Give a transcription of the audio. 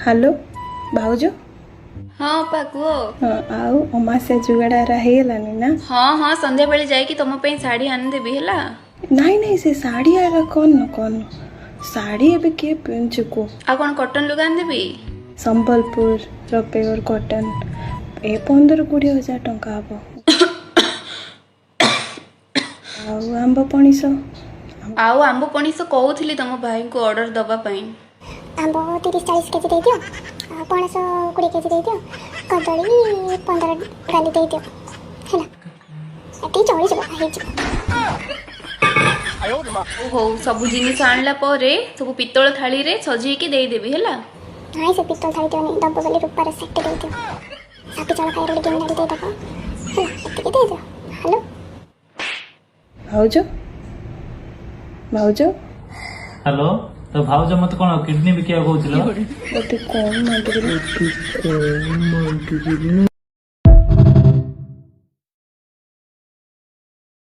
Hello ଭାଉଜ। ହଁ ଅପା, କୁହ। ହଁ, ଆଉ ଅମାସିଆ ଯୁଗାଡ଼ ଆରା ହେଇଗଲାନି ନା? ହଁ, ସନ୍ଧ୍ୟାବେଳେ ଯାଇକି ତମ ପାଇଁ ଶାଢ଼ୀ ଆଣିଦେବି, ହେଲା? ନାଇଁ ନାଇଁ, ସେ ଶାଢ଼ୀ ଆରା କନ କନ, ଶାଢ଼ୀ ଏବେ କିଏ ପିନ୍ଧୁଛି କୁହ? ଆଉ କ'ଣ, କଟନ ଲୁଗା ଆଣିଦେବି? ସମ୍ବଲପୁରର ପିଓର କଟନ୍ ଏ 15-20 ହଜାର ଟଙ୍କା ହବ। ଆଉ ଆମ୍ବ ପଣସ? ଆଉ ଆମ୍ବ ପଣସ କହୁଥିଲି ତମ ଭାଇଙ୍କୁ ଅର୍ଡର ଦବା ପାଇଁ। ଆମ୍ବ 30-40 କେଜି ଦେଇଦିଅ, ଆଉ ପଣସ 20 କେଜି ଦେଇଦିଅ, କଦଳୀ 15 ଡାଲି ଦେଇଦିଅ। ହେଲା, ଏତିକି ଚଳିଯିବ, ହେଇଯିବ। ହଉ, ସବୁ ଜିନିଷ ଆଣିଲା ପରେ ସବୁ ପିତ୍ତଳ ଥାଳିରେ ସଜେଇକି ଦେଇଦେବି, ହେଲା? ନାଇଁ, ସେ ପିତ୍ତଳ ଥାଳି ଦିଅନି, ଦବ ବୋଲି ରୂପାର ସେଟ୍ ଦେଇଦିଅ। ସାପି ଚାଉଳ ଖାଇବାର ଗୋଟେ ଗିନାଟି ଦେଇଦେବ। ହେଲା, ଏତିକି ଦେଇଦିଅ। ହ୍ୟାଲୋ। ଭାଉଜ, ଭାଉଜ। ହ୍ୟାଲୋ, ତ ଭାଉଜ, ମତେ କଣ କିଡନୀ ବିକିବାକୁ କହୁଥିଲ? ଗୋଟେ କଣ ମାଗିଦେଲି।